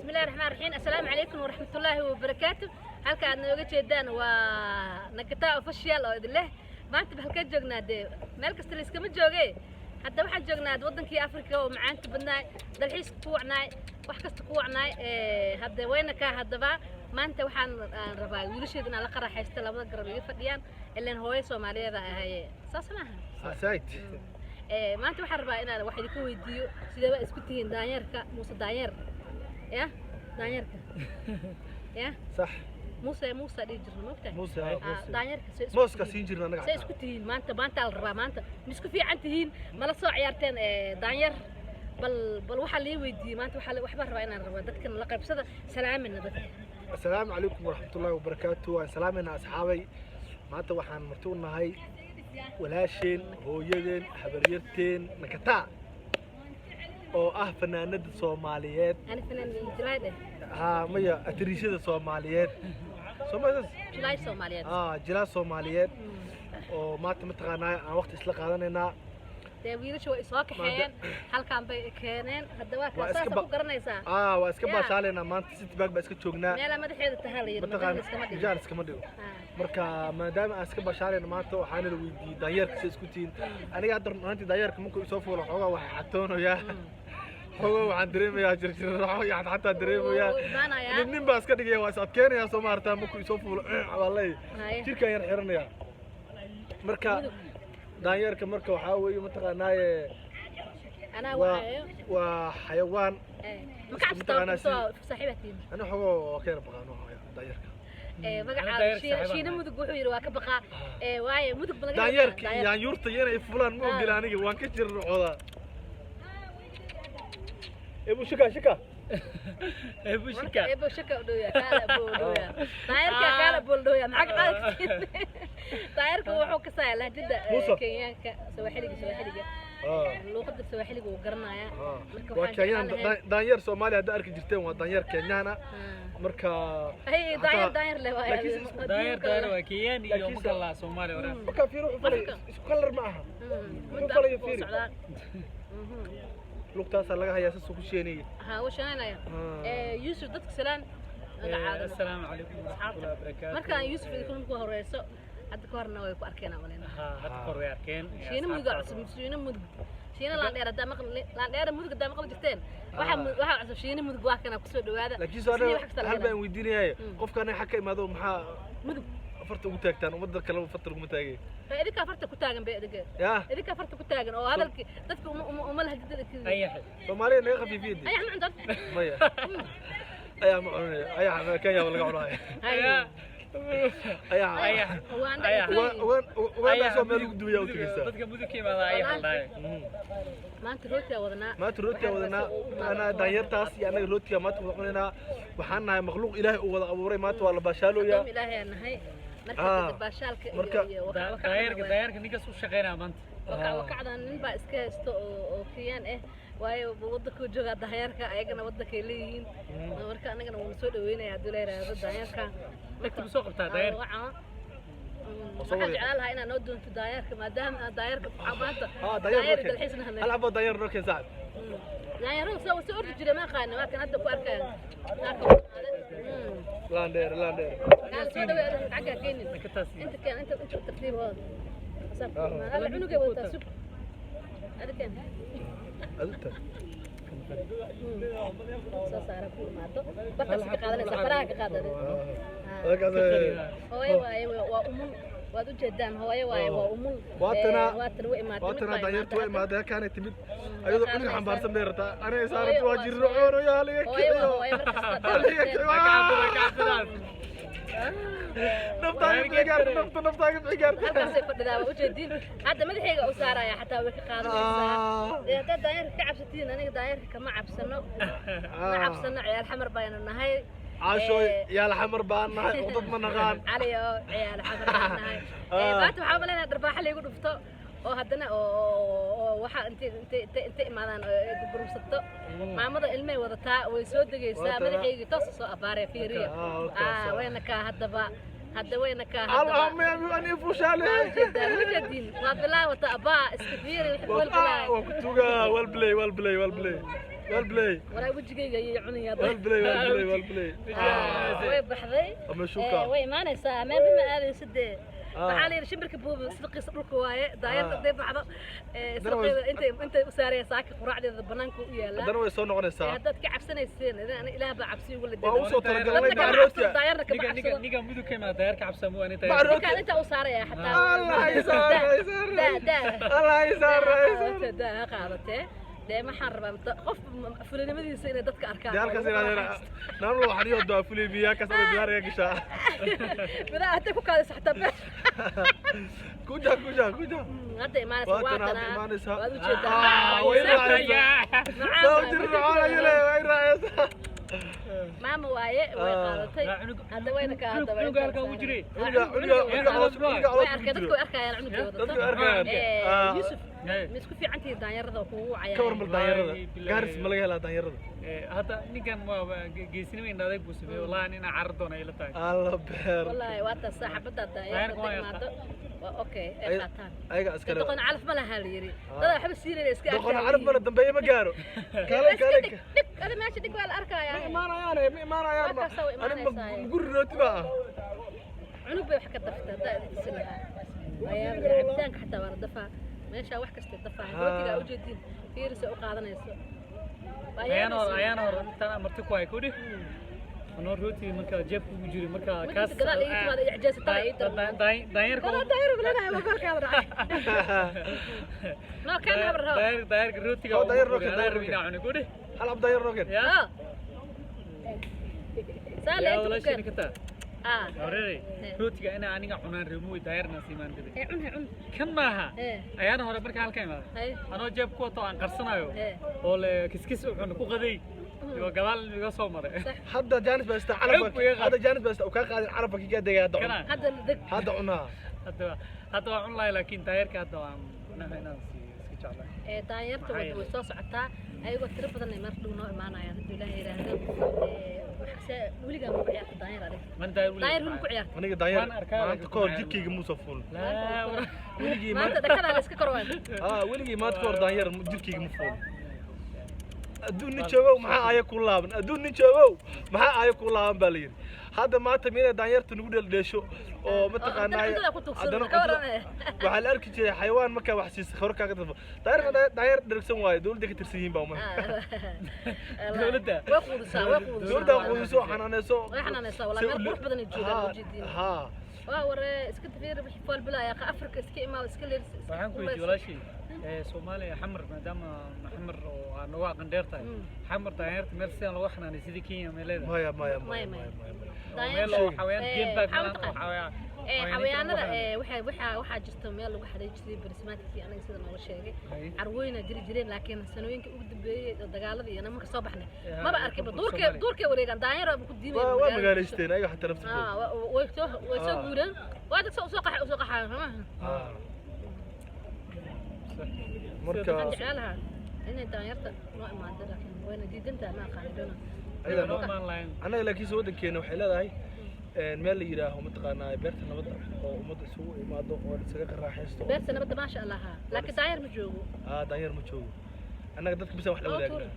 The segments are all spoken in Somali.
Bismillahi raxmaan raxiim. Assalaamu calaykum waraxmatullaahi wabarakaatu. Halka aad nooga jeedaan waa Nakataa Official oo idin leh. Maanta ba halkee joognaa? Dee meel kasta layskama jooge. Hadda waxaan joognaa waddankii Afrika oo macaanka badnaay, dalxiiska ku wacnaay, wax kasta ku wacnaay. Hadda wayna kaa. Haddaba maanta waxaan aan rabaa wiilasheeda inaan la qaraxaysto. Labada garab iga fadhiyaan, ileen hooyo Soomaaliyeed ahaye, saas maaha? Said. Maanta waxaan rabaa inaan wax idinka weydiiyo. Sidee baa isku tihiin daanyeerka Muuse? Daanyeer ya, daanyeerka ya. Sax. Muuse, Muuse dhihi jirna, moogtahay? Muuse, Ah, Muuse. Daanyeerka see isku Mooska tihiin? Siin jirna anaga. See isku tihiin maanta? Maanta la rabaa. Maanta ma isku fiican tihiin? Mala soo ciyaarteen daanyeer? Bal waxaa lii weydiiyey maanta, waxbaan rabaa inaan rabaa dadkan la qaybsada. Salaamina dadka. Assalaamu calaykum waraxmatullaahi wabarakaatu. Waan salaamayna asxaabay. Maanta waxaan marti u nahay walaasheen, hooyadeen, habaryarteen Nakataa oo ah fanaanada Soomaaliyeed. Ani fanaan julaay dheh. Haa, maya, atariishada Soomaaliyeed. Soomaaliyeed. Julaay Soomaaliyeed. Ah, jilaa Soomaaliyeed oo maanta mataqaanaa aan waqti isla qaadanaynaa. Dee wiilasha way isoo kaxeeyeen, halkaan bay keeneen. Hadda waa Waa kaa iska saasa ku garanaysaa. Ah, waa iska Ya. baashaalaynaa maanta. City Park baa iska joognaa. Meelaa madaxeeda tahaa la yidhi. Mataqaana. Madaxa iskama dhigo. Mijaal iskama dhigo. Marka maadaama aan iska baashaalayna maanta, waxaana la weydiiyey daanyeerka see isku tihiin. Aniga hadda run ahaantii daanyeerka markuu isoo fuulo, xoogaa waxaa xatoonayaa, xoogaa waxaan dareemayaa jirjirraxo iyo xataa dareemayaa. Wuu imaanayaa. Nin nin baa iska dhigaya, waa is adkeenayaa. Soo maartaa, markuu isoo fuulo waa lay Haye. jirkaan yar xiranayaa. Marka Mudug. daanyeerka marka waxaa weeye mataqaanaaye Anaa waa waxaayo. Waa xayawaan. Ma ka cabsataa? Mataqaanaa. Soo saaxiibaad tihiin. Ani xogoo waa ka yar baqaano daanyeerka. Magaca Daanyeerka saaxiibaan Shiina nahay. Mudug wuxuu yidhi waa ka baqaa. Waaye mudug ba laga Daanyeerka iyo daanyeer. yaanyuurta iyo inay fulaan ma ogoli. Aniga waan ka jirracoodaa. Ebu shika shika. Ebu shika. Eebo shaka u dhowya, kaala buu u dhowya. Daanyeerka kaala buu u dhowya. Maxaa ka qaadi kartiin? Daanyeerka wuxuu ka saaya lahjada Muuse. Kenyaanka, Sawaaxiliga, Sawaaxiliga. Luuqadda Sawaaxiliga wuu garanayaa. Marka Waa waxaan Kenyaan. jeclaan lahayn Daanyeer Soomaaliya haddaa arki jirteen, waa daanyeer Kenyaan ah. Marka Hey, daanyeer daanyeer leh waaye. Daayar daayar waa Kenyaan iyo Laakiin makala Soomaali waraa. Marka fiir wuxuu falay Afrika. isku kalar ma aha. Mudda Wuxuu falayo Afrika wuu fiiri. socdaa. Lugtaasaa laga hayaa, saasuu ku sheenayay. Ha, wuu shaqaynaya. Yuusuf, dadka salaan magacaada. Assalaamu calaykum waraxmatullahi wabarakaatu. Markaan Yuusuf idinku horeyso, hadda ka horna way ku arkeen aan maleyna. Ha, hadda kor way arkeen. Shiina Mudug aa cusub, Shiina Mudug. Shiina Laandheer haddaa maqli, Laandheer Mudug haddaa maqli jirteen. Waxaa cusub Shiina Mudug, waa kana kusoo dhawaada. Laakiin soo Sidii wax kasta laga hal baan helaa. weydiinayaa. Qofka anaga xag ka imaado maxaa Mudug. farta ugu taagtaan? Ummadda kale farta laguma taagay. Ba idinkaa farta ku taagan bay idinka. Yaa. Idinkaa farta ku taagan oo hadalkii dadka uma lahjada. Ayax. Soomaaliya naga khafiifiyadi. Ayax ma cuntan? Maya, ayaa ma cunaya. Ayaa Kenya waa laga cunaya. Ayaa. Ayax. Uganda. Ayax. Ugandaasoo meel lagu dubayaa u tegaysaa. Dadka mudug ka imaada ayax la dhahay. Maanta rootiyaa wadanaa. Maanta rootiga wadanaa. Anaa daanyartaas iyo annaga rootiga maanta wada cunaynaa. Waxaan nahay makhluuq Ilaahay uu wada abuuray. Maanta waa la baashaalooyaa. Adoom Ilaahay aan nahay. Marka baashaalka iyo iyo Daayarka daayarka ninkaas u shaqeynaa maanta. Wakacdan nin baa iska haysto oo Kenyaan ah, waayo wadankuu joogaa daanyeerka, ayagana wadankay leeyihiin. Marka annagana wuuna soo dhaweynaya haddii la yidhaahdo daanyeerka. Dhegta ma soo qabtaa daayarka? Waa soo Waxaan wadaya. jeclaan lahaa inaad noo doonto daanyeerka, maadaama aan daanyeerka maanta Daanyeer daanyeer noo keen. dalxiis nahnay. Hal xabo daanyeer noo keen, saaxib. Daanyeerada soo ordi jiray, ma aqaana, waa kan hadda ku arkaya. Laandheer, laandheer. Kaal soo dhaweey, xaggaa keenin. Nakataas. Inta keen, inta tartiib hooda. Alla cunugay wadataa, sug. Adiga keen. Adinta. Soo saara ku imaado bartaas ka qaadanaysa, faraha ka qaadada. Hooyo waaye, waa umul, waad ujeedaan, hooyo waaye, waa umul. Waatana. Waatana way imaatay. Waatana daanyeertu way imaaday, halkaanay timid ayadoo Waa cunuga qaadanaysaa. Xambaarsan bay rabtaa aniga Hooyo saaranta. Waa waa jirracoonayaa, haliga hooyo waa kiciyo. Hooyo markasta. Haliga kiciyo. Kacabsadaan. Naftaaga bixi gaarta, nafta naftaaga bixi gaarta. Halkaasay fadhidaa, waa ujeediin. Hadda madaxayga u saaraya, xataa way ka qaadanaysaa. Dee haddaad daanyeerka ka cabsatiin, aniga daanyeerka kama cabsano, ma cabsano. Ciyaal Xamar baynu nahay. Caashooy, yaal Xamar baan nahay, cudad ma naqaan. Cali oo ciyaal Xamar baan nahay. Maanta waxaa umaleynaya dharbaaxa laygu dhufto oo haddana oo waxa intay imaadaan oo ay gurgurubsato. Maamada ilmay wadataa, way soo degaysaa. Waatana. Madaxaygii toos u soo abaaraya, fiiriya. Okay, Wayna kaa haddaba, hadda wayna kaa haddaba. Alhamia ani fushaale. Waa ujeedaa, ma ujeediin? Waa bilaawata abaa, iska fiiri wixii wal bilaay. Waa ku tugaa. Well play, well play, well play. Well play. Walaa wejigayga ayay cunayaa. Well play, well play, well play. Way baxday. Ama shuka. Way imaanaysaa, meel ma aadayso dee. Ah. Waxaa la yidhi shimbirka buuba silqiisa dhulka waaye, daayarta Ah. hadday baxdo Haddana way- silqeeda intay u saaraya saaka quraacdeeda banaanka u yaalaa. Haddana way soo noqonaysaa. Haddaad ka cabsanayseen idin, ani Ilaah baa cabsi ugu Waa u soo talagalnay Dadna kama macrooti. cabsado, daayarna kama Ninka ninka cabsado. Ninka mudug ka imaada daayarka cabsaa muu ani Macrooti. daayarka. Ninkaan intaa u saaraya xataa. Allah isaar, isaar. Daa, daa. Allah isaar, isaar. Daa ha qaadatee. Dee maxaan rabaa qof fulinimadiisa inay dadka arkaan. Dee halkaas inaad naanu waxaan iyo daa fulay biyaa kaas ama biyaar ga gashaa. Bidaa hadday ku kaadayso xataa bee. Kuja, kuja, kuja. Hadda imaanaysa. Waa tan waa hadda tanaa. imaanaysa. Waad ujeedaa. Ah, way raacaysaa. Macaan Soo waaye. jir raacaan ayuu leeyahay, way raacaysaa. Maama waaye, way Ah. qaadatay. Raa, cunug- Hadda wayna ka hadda cunuga halkaa ugu jiray. Cunuga caloosha Way ku arkeen dadku, jiro. way arkayaan cunugii Dadku wadata. way arkayaan. Ah. Yusuf, Hey. ma isku fiican tihiin daanyarada oo kugu Ka warmal wacayaan? daanyarada. Wallaahi, billahi. Gaaris ma laga helaa daanyarada? Hadda ninkan waa geesinimo indha adeeg buu sameeyey, wallahi nin aan carar doona ila tahay. Alla beer. Wallaahi waa taas saaxibada daanyarada Daanyarka waa imaado. Waa okay, ay qaataan. Ayaga iskale. Doqon calaf ma laha la yiri. Dad waxba siinayna iska Doqon arkaan. carab mana dambeeye ma gaaro. Kaale, Iska kaale. dhig, dhig, ada meesha dhig, waa la arkayaa. Ma imaanayaan, ma imaanayaan. Waa kaasa way Ani imaanaysaa. guri rooti baa ah. Cunug bay wax ka daftay haddaa idin tusi lahaa. Waa cabitaanka xataa waa la dafaa. Meesha wax kasta dafaa. Rootiga aa ujeedin fiirisa u qaadanayso. Waa Ayaan hor yaabaysaa. Ayaan hor intaan amarti ku hay kudhi. Anoo rooti markaa jeebka ugu jiray markaa Markiisa kaas. gadaal iga timaado iyo ijaasatada ii darmo. Daanyarka. Gadaal daayar ugu leedahay mobaylkaada dhacay. Noo keen habar rabo. Daanyarka rootiga. Oh, daanyar rooti, anaa daanyar rabin rooti. inaan cuno kudhi. Hal ab daanyar roken. Ya. Ah. Saa le Yaa inta ku walaashay keen. ninka. Ah. Horeerey. Eh. Rootiga inaa aniga cunaan reemuwi daayarna siimaan gaday. Ee, cun, cun. Kan maaha. Eh. Ayaan hore markaa halka imaaday. Hay. Anoo jeeb ku wato aan qarsanayo. Eh. Oo le kiskis u cuno ku qaday. Iyo gadaal iga soo maray. Hadda jaanis baa istaa carabka. Cunug iga qaad. Hadda jaanis baa istaa uu kaa qaadin carabka kigaa degaya hadda cun. Kana. Hadda la deg. Hadda cunaa. Hadda waan cun lahay, laakiin daayarka hadda waan nahay inaan siiyo iska jeclahay. Ee, daanyarta Maxaa way yeelay? soo socotaa ayagoo tiro badan ay mar dhow noo imaanayaan hadduu Ilaahay yidhaahdo. Waxase weligaa ma ku ciyaarta daanyar adiga? Man daayar weli Daanyar weli ku ciyaarta? Aniga daanyar Waan arkaa, maanta laakiin ka hor kuma jirkayga muusa fuulin. Laa war. Weligii maanta maanta dhakadaa la iska korwaay. Ah, weligii maanta ka hor daanyar jirkayga ma fuulin. Adduun nin joogow maxaa aaya ku laaban? Adduun nin joogow maxaa aaya ku laaban baa la yidhi. Hadda maanta miinay daanyartu nagu dheeldheesho oo mataqaanaa haddana cuntada ku tuugsan, haddana ka cuntada- warramee. Waxaa la arki jiray xayawaan markaa wax siisa hore kaaga dafo. Daanyarka daanyar dhergsan waaye, dowladda ka tirsan yihiin baa uma. Dowladda? Way quudisaa, way quudisaa. Dowladda quudiso, xanaaneyso. Way xanaaneysaa, wallahi, meel qurux badan ay joogaan, Haa, u jeediin. haa. Waa waree, iska fiiri wixii fool bilaya Afrika iska imaado, iska leersi iska Waxaan ku weydiiyey walaashay Soomaaliya xamar, maadaama xamar oo aan uga aqan dheer tahay, xamar daanyarta meel sidan looga xanaanay sidii Kenya ma leedahay? Maya, maya, Maya, maya, maya. maya, maya. Meel oo xawayaan game park waxaa malan oo mataqaan- xawayaan Xawayaanada waxaa jirta meel lagu xaday jiray barismaatikii, anaga sida noola sheegay. Hay. Carwooyina jiri jireen, laakiin sanooyinka ugu dambeeyey oo dagaaladii iyo nimanka soo baxnay Eh, maba arkinba. burburka Duurkee Soomaaliya. duurkee wareegaan daanyar ku diimay. Waa magaalaysteen ayaga xataa laftirkooda. Way soo Ah. guureen, waa dad soo qaxay, usoo qaxayan somaha. Ah. Marka Waxaan jeclaan lahaa inay daanyarta noo imaado, laakiin wayna diidantahay, ma aqaani doona. Ayaga Noo imaan lahayn. Annaga laakiinse waddankeena waxay leedahay meel la yidhaaho mataqaanaa beerta nabadda oo ummadda isugu imaado oo isaga qaraaxaysto. Beerta nabadda, maasha Allah, haa, laakiin daanyar ma joogo. Ah, daanyar ma joogo. Annaga dadka bisa wax la Ha u wadaagna. tuurin.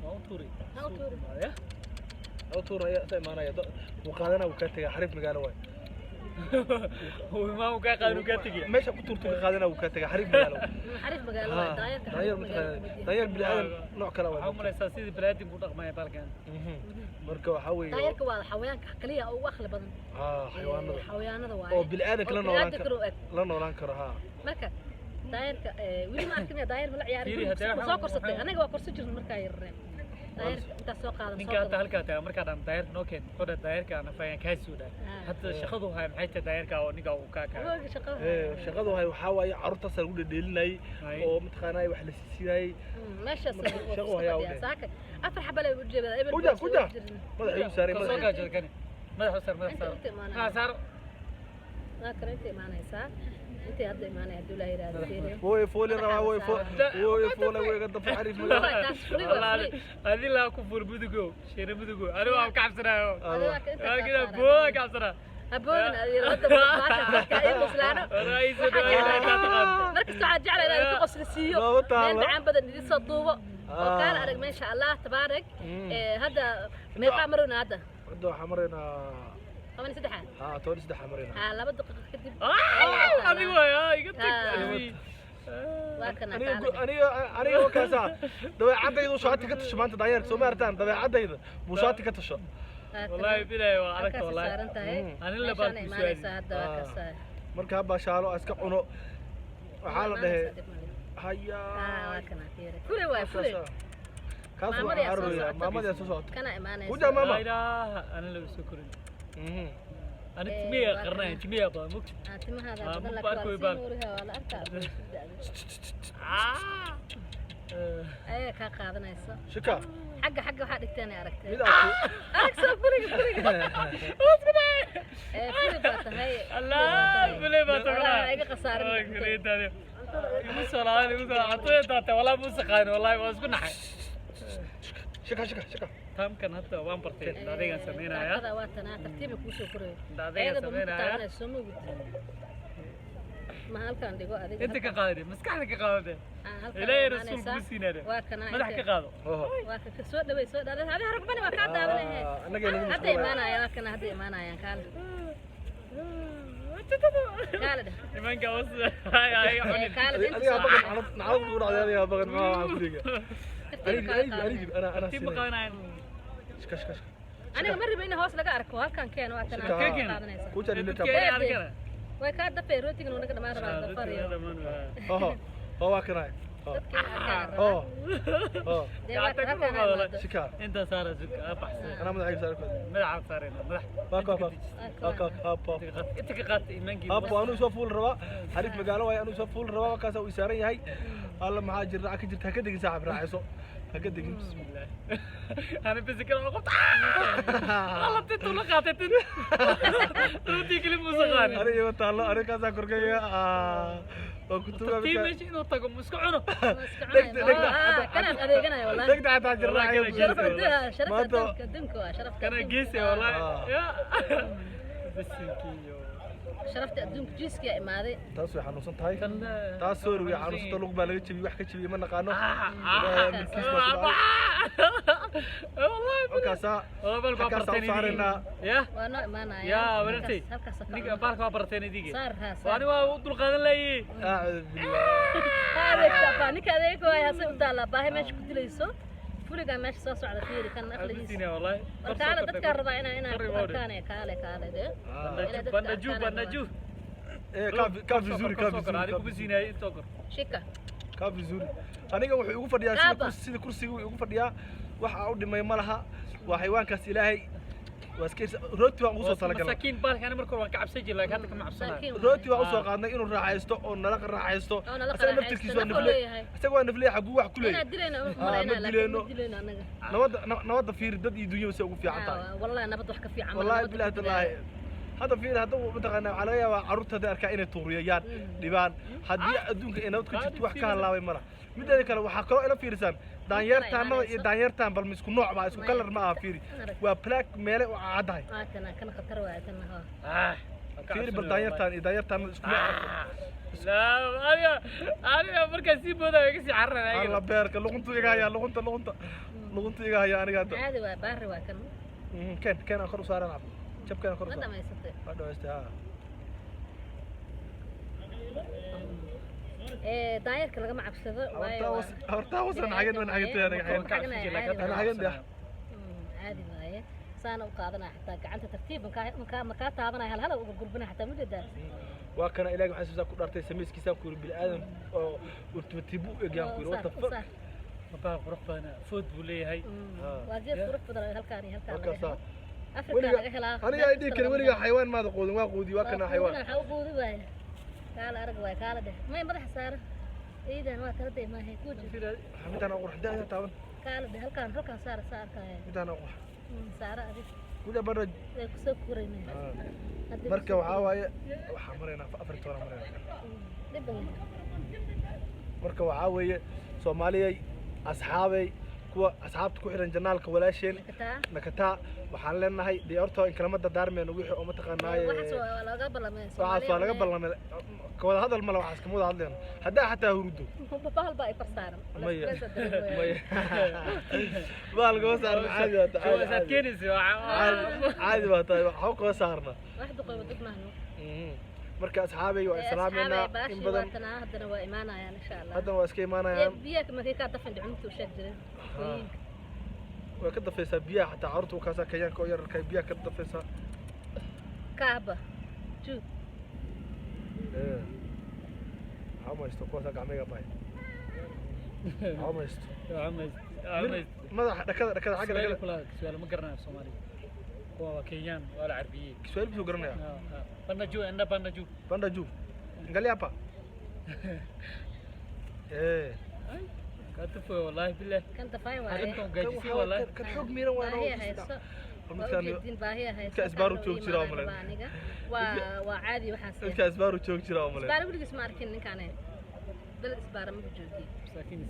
Waa u tuuri. Ha u tuuri. Ya. Ha u tuurin, ayaa isa imaanaya. Wuu qaadanaa, wuu kaa tegaa, xariif magaalo waay. Uu imaan uu kaa qaadan uu kaa tegiya. Meesha ku tuurtu ka qaadanaa, wuu kaa tegaa, xariif magaalo waay. Xariif magaalo waay Haa, daanyarka. daanyar Xariif magaalo mataqaanaa kuma diin. daanyar bini aadan nooc kale Waxaa u waay. malaysaa sidii balaadinku u dhaqmaya balkan. Mhm. Marka waxaa weeye Daanyarka waa xawayaanka kaliya oo ugu aqli badan. Ah, xayawaanada. Xawayaanada waaye. Oo bini aadanka la Oo noolaan bini'aadanka karo. u eg. La noolaan karo, haa. Marka daanyarka weli ma arkin daanyar ma la ciyaarin. Fiiri, Weli haddee ma soo korsatay? waxaan- Anaga waa korsan jirnay markaa yarareen. Daanyarka intaas soo qaadan Ninka soo hadda gadan. halkaa taga markaa dhan daayarka noo keen, wuxuu dhahay daayarka ana fayaan kaa soo dhahay. Ah. Hadda shaqadu haya maxay tahay daayarka oo ninka uu kaa kaaga? Awooga shaqada. Shaqadu hay waxaa waaye carruurtaasaa lagu dhedheelinayay Hay. oo mataqaanaa wax la siisiinayay. Meeshaas Marka waa shaqo iska hayaa u fadhiyaa. dheh. Saaka afar xaba lay u jeedaa ebel. Kuja, baa soo kuja. jirin. Madaxa igu saaray, Ka soo madaxa. gaajooda kani. Madaxa u saar, madaxa Inta saar. inta imaanaya. Madaxa saar. Waa kale inta imaanaysaa, intay hadda imaanaya hadduu Ilaahay yidhaahdo fiiriyo. Wooy fooli rabaa, wooy fooli, wooy fooli, wooy ga dafa xariif magaalo. Waa taas, fuli waa Wallaahi, fuli. adi laa ku fur mudugo, shiina mudugo. Anigu waan ka cabsanayo. Adiga waa ka inta Laakiin kaa saaraa. boo ka cabsanaa. Haboodin adiga hadda baasha dadka ay muslaano. Wallaahi, soo Waxaa dhawaad jeclaa- inaa taqaanto. Markasta waxaa jeclaa inaan ku qoslisiiyo. Looba taalo. Meel macaan badan idin soo duubo. Oo kaala arag, maasha Allah tabaarak. Hadda meeqaa marowna hadda? Hadda waxaa maraynaa 13. Haa, 13 maraynaa. Haa, 2 daqiiqo kadib. Adigu waay, iga tag. Waa kana. Aniga kaala. Aniga wakaasa dabeecadaydu shaati ka tasho maanta daanyeerka soo ma artaan, dabeecadayda buu shaati ka tasho. Wallahi bilaay waa aragta. Halkaasay Wallahi saaran tahay. Anin la baan Meeshaana ku imaanaysaa su'aali. hadda, waa kasaa. Marka ha baashaalo, ha iska cuno, waxaa la dhahay hayaa. Waa kana, fiiri, fule waay, fule. Kaas waa Maamadaa soo caruraya. socota. Maamadaa soo socota. Kana imaanaysa. Kuja maama. Laa ilaaha, anin lagu soo korin. Ani timiya waa qarnay, kana. Timiya baa mugti. Timahaada Ah, badan ma laakiin waa arko la sii baan. nuuriha, waa la arkaa. Ayaga kaa qaadanayso. Shika. Xagga waxaa dhigteen ay aragtay. Mid aad Arag soo fuliga, fuliga. Fuli baa tahay. Allah, fulay baa tahay. Walahi, iga khasaarin. Igu soo laaban, igu soo laaban. Cuntada daatay, wallahi muusa qaadin, wallahi waa isku naxay. Shika, shika, shika. Taamkan hadda waan bartay, adeegaan sameynaya. Taakada waa tanaa, tartiiba kuu soo korayo. Adeegaan Ayadaba ma ku sameynaya. taabanayso, soo ma ogid? Ma halkan dhigo adiga. Inta ka qaadade, maskaxda ka qaadade. Halkan Ilaahay imaanaysaa. rasuulku ma siinaade. Waa kanaa. Madax ka qaado. Oho. Waa ka soo dhaway, soo dhaway. Adiga ragbani waa kaa daadanaya. Annaga inagu Hadda mashquulaya. imaanaya, waa kana, hadda imaanayaan, kaale. Kaale dheh. Nimanka was hay hay cunin. Kaale dheh, inta Adiga soo baqan, naclad naclad kugu dhacday, adiga baqan ma waxaan ku dhiga. Tartiib Aniga kaa aniga qaadanaya. aniga ana Tartiib ma siinaya. qaadanayan. Shika, shika, shika. Aniga ma rabo in hoos laga arko, halkan keen, waa kana. Shika. Keen. Qaadanaysa. Ku jari Dadka ninka. ay arkana. Way kaa dafay, rootigan uu naga dhamaan rabaa, dafar iyo. Oho. Oo, waa kana. Oo. Dadka inay arkaan rabaa. Oo. Oo. Dee waa Gacanta ku halkan qaado. imaado. Shika. Inta saara suka, baxsan. Anaa madaxayga saar ku. Madaxa saarayna, madax. Waa ka waa. Waa ka hab. Inta ka qaata imaankii. Hab, anuu soo fuul rabaa. Xariif magaalo waay, anuu soo fuul rabaa, markaas uu saaran yahay. Alla maxaa jira, raac ka jirta, ha ka degin saaxib, raaxayso. Ha ka degin. Bismillah. Ana bisikala qabta. Allah, tintu la qaatay tin. Runtii kali muusa qaadin. Aniga ima taallo, aniga kaasaa korkayga. Waa ku tugaa. Tartiib meesha inuu tago ma isku cuno. Waa iska Dhegta, cunaya. dhegta. Kanaan adeeganaya wallahi. Dhegta xataa jir Wallahi raacayo. kana Sharaf geesi. adduunka, sharafta Maanta- adduunka waa sharafta Kana adduunka. geesi wallahi. Ya. Bisinkiyo. Sharafta adduunka jiiskiyaa imaaday. Taas way xanuunsan tahay. Kan Taas sorry, way xanuunsanta, lug baa laga jebiyey, wax ka jebiyey ma naqaano. Ilaahay amarkiis baa ku dhacay. Wallahi. Halkaasaa Bal baa halkaasaa u barteen saaraynaa. Ya. Waa noo imaanaya. Ya, wareertay. Halkaas ka Ninka cuna. baalka waa barteen idiga. Saar haa, saar. Waani waa u dulqaadan laayay. Acuudu billah. Ha adeegta baa ninka adeeg waay, hase u taallaa baahi meesha ku dilayso. Fuligaa meesha soo socda, fiiri kan aqligiisa. Abisiina wallahi. War kaale, dadkaa rabaa inaa Kor ku imaado. arkaan ee kaale, kaale dee. Inay dadka Bandaju, arkaan bandaju. Kaa vizuri, kaa Kor vizuri. adigu bisiinay intoo kor. Shika. Kaa vizuri. Aniga wuxuu igu fadhiyaa sida Kaaba. sida kursiga uu igu fadhiyaa, waxa u dhimay ma laha, waa xayawaankaas Ilaahay waa iska rooti baan ugu soo talagalnay. Masaakiin baalka ani marka hore waan ka cabsan jiray, laakiin hadda kama cabsanayo. Masaakiin waay. Rooti baan usoo qaadnay inuu raaxaysto oo nala raaxaysto. Oo nala Isaga raaxaysto, naftirkiisa waa nafuu nafle. leeyahay. Isaga waa nafle, xaguu wax ku leeyahay. Inaan dilayno uma Ah, ma malaynaa, laakiin dilayno. ma dilayno annaga. Nabadda fiiri, dad iyo dunyaba say ugu fiican tahay. Wallahi nabad wax ka fiican ma Wallahi nabadda billahi ku dadaalo. tallaahi, hadda fiiri, hadda mataqaanaa waxaa laga yaabaa carruurta hadday arkaa inay tuuriyayaan dhibaan, haddii adduunka ay nabad ku jirto wax ka halaabay mala. Mideeda kale, waxaa kaloo ila fiirisaan daanyeertaanada iyo daanyeertaan, bal ma isku nooc baa, isku kalar ma aha, fiiri, waa black meele u caddahay. Waa kana, kan khatar waay kan ha. Ah, Fiiri bal daanyeertaan iyo daanyeertaanada isku nooc. La, aniga markaan sii boodayo iga sii cararaya. Alla beerka, luquntu iga hayaa, luqunta, luqunta, luquntu iga hayaa aniga hadda. Caadi waay, baari waay kan. Ken ken aan kor u saaran cabdo jabkeen aan kor u Ma saaran. dhamaysatay? Waa dhamaystay, haa. Daanyeerka lagama cabsado waayo Hortaa hortaa wasan xagan waan xagatay aniga Waan ka cabsan jiray, laakiin hadda Ana kama xagan cabsanayo. Caadi waaye, saana u qaadanaya xataa gacanta tartiib makaa taabanaya, hal hal uga gurbinaya xataa mujeedaa. Waa kana, Ilaahay waxaan soo ku dhaartay samayskiisaan ku yiri bini'aadam oo ultimatiibu u egayaan ku yiri, what the fuck. Baal qurux badan, food buu leeyahay. Waa geed qurux badan oo halkaan iyo halkaan laga Halkaasaa. helo. Afrika Weliga laga helaa. Aniga ay dhihi karin weliga xayawaan maada quudin, waa quudi, waa kana xayawaan. Waxaa u quudi waaye, kaala arag waaye, kaala dheh, may madaxa saara ciidan waa kala day maahay ku jir. Midaan qurux daa taaban. Kaala dheh, halkaan, halkaan saara, saa arkaya. Midaan qurux. Saara adig. Guda bara. Way kusoo koraynaya. Hadda Marka waxaa waaye waxaa maraynaa 14 maraynaa. Dhib badan. Marka waxaa weeye Soomaaliyay, asxaabay. Kuwa asxaabta ku xiran janaalka walaasheen Nakataa. Nakataa waxaan leenahay dee horta in kalama dardaarmeyno wixii oo mataqaanaaye. Waxaas waa laga ballamay. Waxaas waa laga ballamay, ka wada hadal male, waxaas kama wada hadlayno haddaa xataa hurdo. Bahal baa i far saaran. Maya. Maya, bahal kama saarna, caadi baa tahay. Wasaad caadi keenaysa. caadi caadi baa tahay, waxba kama saarna. Wax duqoy dad maahno. Marka asxaabay waa islaameynaa in badan. Badan haddana waa imaanayaan insha Allah. Haddana waa iska imaanayaan. Biyaha markay kaa dafan cunugta u sheeg jireen. Way ka dafaysaa biyaha xataa carruurta kaasaa kenyaanka oo yararka biyaha ka dafaysaa. Kaaba juud. Waxaa maysto kuwaasaa gacmayga bahay, waxaa maysto madaxa dhakada dhakada xagga dhakada. Su'aal ma garanayo Soomaaliga. Kuwa waa Kenyaan, waa la carbiyey. Kiswahili bisuu garanaya. Panda juu, enda panda juu. Panda juu, angalia hapa eh. Ka tufo wallahi billah. Kan dafay waaye. Arrintan kan gaajisay waxaa wallahi. kan xoog miiran waa Baahiya hayso. Waa midkaan ujeedin baahiya hayso. Midka isbaaru joog jira oo Aniga malen. aniga waa caadi waxaas. Midka isbaaru joog jira oo malen. Isbaara weligiis ma arkin ninkaan, bal isbaara ma joogi. Masaakiin.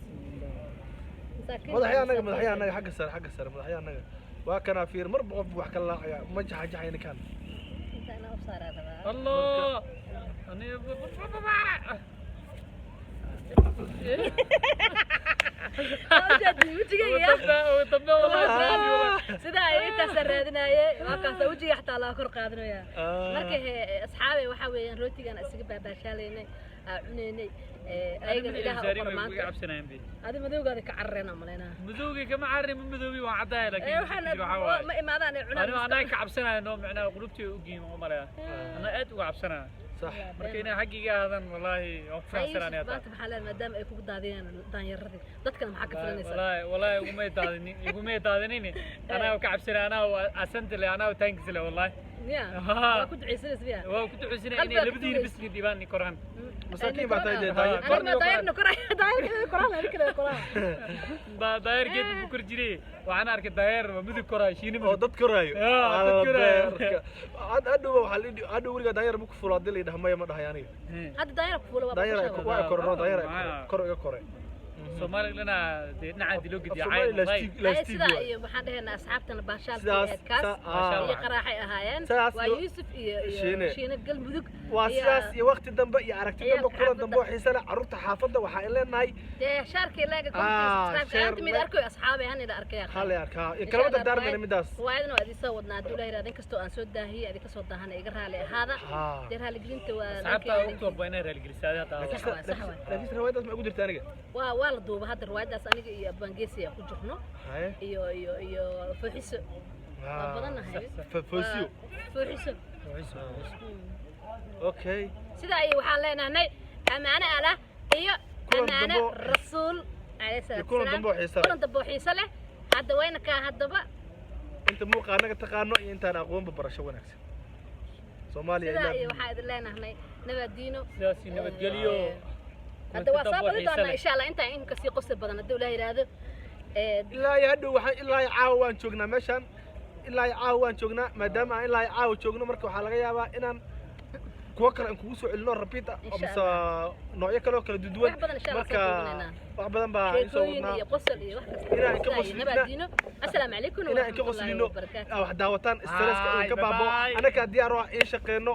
Masaakiin. Madaxyaa anaga, madaxyaa anaga xagga sare, xagga sare madaxyaa anaga waa kanaa fiir marba qof wax ka laacaya ma jaxajaxay ninkaan. Inta inaa u saaraa rabaa. Allah. Ani Waa ujeedin wejigayga. Dambe wallahi. Sidaa ay intaasaan raadinaaye, waa kaasa wejiga xataa laa kor qaadanaya. Marka asxaabey waxaa weeyaan rootigan isaga baabaashaalaynay, aa cunaynay, ayagan ilaha u qor maanta. Cabsanayaan bi. Adi madowgaada ka carareen aan malaynaa. Madowgii kama carri, ma madowgii waan caddahay laakiin waxaan waxaa waaye. Ma imaadaan ay cunaan. Aniga anaa ka cabsanayo noo macnaha qulubtii u geeyay ma malaya. Anaa aad uga cabsanaya. Sax. Marka inay xaggayga aadan wallahi waan ku faraxsanahay maanta. Maxaa leedahay maadaama ay kugu daadiyeen daanyaradii dadkana, maxaa ka filanaysaa? Wallahi wallahi igumay daadinin, igumay daadinin, anaa ka cabsanaya, anaa asante le, anaa thanks le wallahi. Ya waa ku ducaysanaysa miya? Waa ku ducaysanaya inay Qalbigaa ku labadiina tugaysa. bisni dhibaan koraan. Masaakiin baa tahay dee. Aniga daayarna koray, daayarka koraan, aniga kale koraan. Daayeer geed buu kor jiray, waxaan arkay daayeer waa mudug koraa shiini oo mudug. Dad koraayo. Yaa, dad koraayo. Hadhow waxaa la yidhi hadhow weligaa daanyeer ma ku fulo haddii la yidhaha maya ma dhahay aniga. Hadda daayar ku fuula waa Daanyeer boqosha. waa korno, daanyeer kor iga koray. Soomaaliga dhinaca dee dhinaca dii loo gediya. Soomaali Ay lastig sidaa waay. Iyo waxaan dhahaynaa asxaabtana baashaalkii Sidaas ahayd kaas iyo qaraaxay ahaayeen. Sidaas waa iyo Yuusuf iyo Shiine. Shiine Galmudug. Waa sidaas iyo waqti dambe iyo aragti dambe, Ciyaalka kulan dambe oo xaafadda. Xiise leh carruurta xaafadda waxaa in leenahay. Dee shaarkii laaga Share comment mid arkayo asxaabay han ila arkaya. Hal arkaa in kalama dardaarmayna midaas. Riwaayadana waa idin soo wadnaa hadduu ilaah yiraahdo, inkastoo aan soo daahiyey adin kasoo daahana iga raali ahaada. Dee raaligelinta waa Asxaabta waqti walba inay raaligelisaa hadda. Sax waay, sax waay. Laakiin riwaayadaas ma ugu jirta aniga? Waa la duuba hadda riwaayadaas, aniga iyo Abwaangeesi aan ku jirno. Haye. Iyo Fooxiso waa badanahay. Foosiyo. Fooxiso. Okay. Sidaa iyo waxaan leenahay amaano Allah iyo Kulan amaano rasuul calayhi salaatu iyo kulan wasalaam. Dambe oo xiiso leh. Kulan dambe oo xiiso leh hadda wayna kaa haddaba. Inta muuqa anaga taqaano iyo intaan aqoonba barasho wanaagsan Soomaaliya Sidaa ilaa iyo waxaa idin leenahay nabadiino. Sidaas iyo nabadgelyo. Hadda waa soo badi doonaa insha Allah intaan in kasii qosol badan hadduu ilaah yidhaahdo. Ilaa iyo hadhow waxaan ilaa iyo caawa waan joognaa meeshaan, ilaa iyo caawa waan joognaa, maadaama aan ilaa iyo caawa joogno marka waxaa laga yaabaa inaan kuwo kale aan kugu soo celino repeat ah Insha mise noocyo kale oo kala duduwan. Wax badan insha Allah marka soo duubanaynaa. Wax badan baa in soo sheekooyin wadnaa iyo qosol iyo wax kasta. Inaan ka Sidaa iyo qoslino. nabadiino, assalaamu calaykum inaan ka waraxmatullaahi qoslino wabarakaatu. Wax daawataan stresska in ka Bye baabo bye. annagaa diyaar u ah in shaqeyno.